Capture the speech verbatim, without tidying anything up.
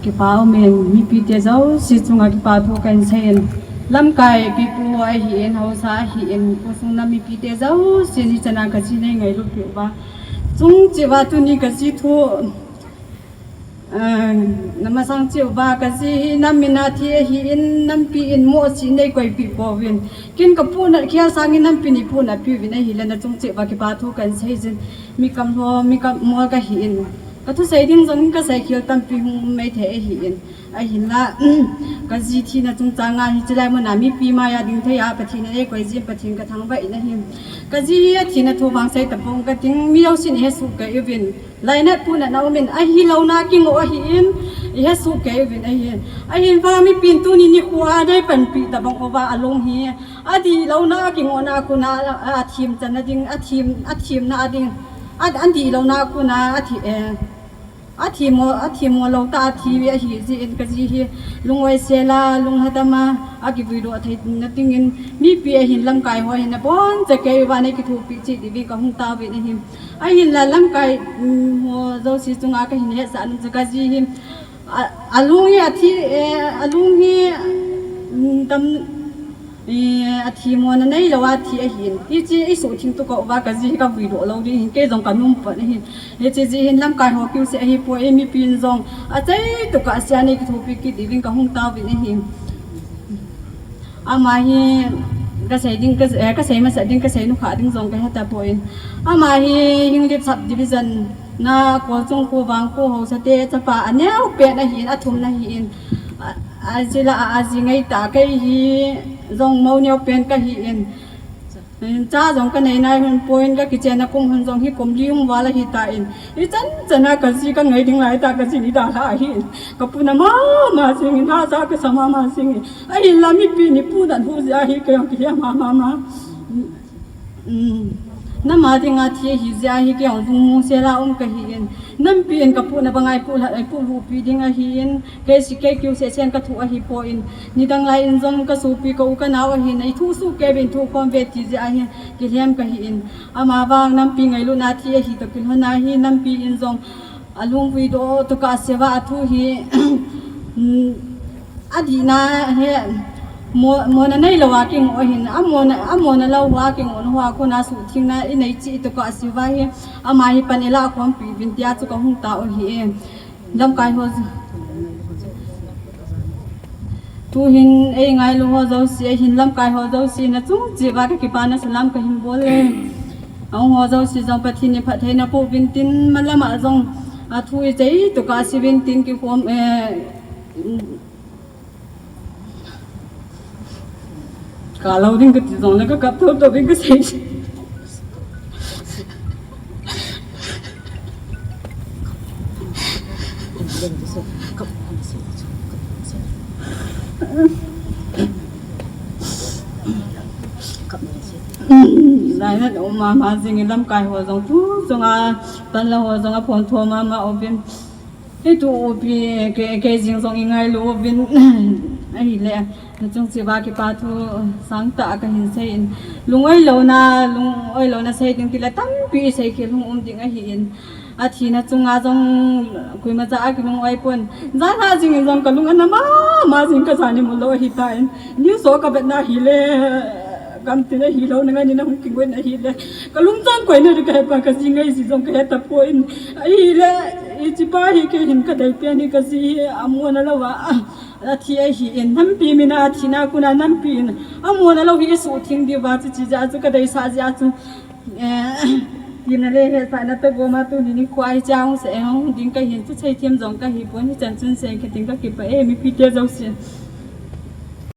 Kipa umin, mipite jouse chunga kipa thu kahin seiyin. Lamkai pipu ahin, haosa ahin, khosung nam mipite jouse ni chana kaji nei ngailut piuva. Chung cheh uva tuni kaji thu, ah, namasang cheh uva kaji hi nam mina thi ahin, nampi in mo si nei koipi pouvin. Kin kapunat khel sangin nampi in eipunat piuvin ahile nachung cheh uva kipa thu kahin seijin. Mi kamlou, mi kamol kahin. Kathusei ding jong kasei khel tampi hung um maithei ahin. Ahinla, kaji thina chungchanga hi chilai muna mipi maiya dingthei a Pathen in eikoi jin Pathen kathangvah in ahi. Kaji hi athina thu vang sei tapong kating mi jousen ihesoh kei uvin. Lainat punat na umin ahilouna kingoh ahin. Ihesoh kei uvin ahi. Ahinla mipin tuni nikho a nei panpi tabang uva alung hi. Adihlouna kingohna kona, a, athem channa ding, athem, athemna ding. A, adihlouna kona, athi, eh, athemmo, athemmo lou tah a thi ahi jeh in kaji hi lung oisel a, lung hadam a, akivuidoh theina dingin mipi ahin lamkai ho hin aboncha kei uva nei kithopi cheh diuvin kahung taovin ahi. Ahinla lamkai, um, ho jouse chunga kahin hetsah nom chu kaji hi, a, alung hi athi, eh, alung hi, um, tam, eh, athemmona neilou a thi ahin. Hiche isuhtheng tukah uva kaji hi kavuidoh lou ding ahin, kei jong kanom pon ahi. Hiche jeh hin lamkai ho kiu seh ahipoi, mipin jong achaitah a sei a nei kithopi kit diuvin kahung taovin ahi. Ama hi kasei ding, ka, eh, kasei masat ding, kasei nukha ding jong kahe tapon. Ama hi Henglep Sub Division na Kolchung kho, Vangkho haosate chapa aneopen ahin, athumna ahin. A, ajeh la a, aji ngaitah kei hi jong mou neopen kahin. Cha jong kanei nai hon pon, kakichenna kum hon jong hi kum li hung val ahitan. Ichan chana kaji kangai ding laitah kaji hi dalha ahin. Kapuna mama jingin, lhacha kasa mama jingin. Ahinla mipi in eipunat hu jeh a hi kei jong kihe mama. Um, nam a dinga thi ahi jeh a hi kei jong lungmong sel a um kahin. Nampi in kapuna banga eipu lha, eipu lhupi ding ahin. Kei seh kei kiu seh sen kathoh ahipon. Nidang lai in jong kasopi ka u kanao ahin. Eithusoh kei uvin thukhom uve ti jeh a hi kilhem kahin. Amavang nampi ngailutna thi ahi toh kilhon a hi nampi in jong alung vuidoh tukah a sei uva athu hi, um, adihna hi, mo, mona neilou a kingoh ahin, amona, amona lou a kingoh uva kona suhthengna inei cheh tukah a sei uva hi, ama hi pan ilah khompi uvin tia chu kahung tao ahi. Lamkai ho, tuhin eingailu ho jouse, ahin lamkai ho jouse, nachung cheh uva kakipana salam kahin bol e. Ahung ho jouse jong Pathen in phattheina pouvin tin, malam a jong athu ichaitah a sei uvin tin kikhom, eh, kalou ding kati jongle kakap thotho uvin kasei. Lainat um mama jingin, lamkai ho jong tu jonga, panla ho jong aphonthom mama uvin. Hitu upi kei, kei jing jong ingailu uvin. Ahile, nachung cheh uva kipa thu sangtah a kahin seiyin. Lung oilouna, lung oilouna sei ding tile tampi sei khel hung um ding ahin. Athina chunga jong koima cha a kilung oi pon. Jan a jingin jong kalung ana mama jing, kajan imut lou ahitan. News ho kavetna hile, gamtina hilou, nangaina hung kingoina hile, kalungchang koina ding kahe pon, kaji ngai ji jong kahe tapon. Ahile, hichepa hi kei hin kadeipen hi, kaji hi amona lou a athi ahin, nampi mina athina kona nampi in amona lou hi isuhtheng diuva chu, hiche jeh a chu kadeisah jeh a chu, eh, tina le hetsahna toh gom a tuni nikho a hiche a hung seiyin, hung ding kahin, chu seithem jong kahipon, hichan chun sei kit ding kakipah e, mipite jouse.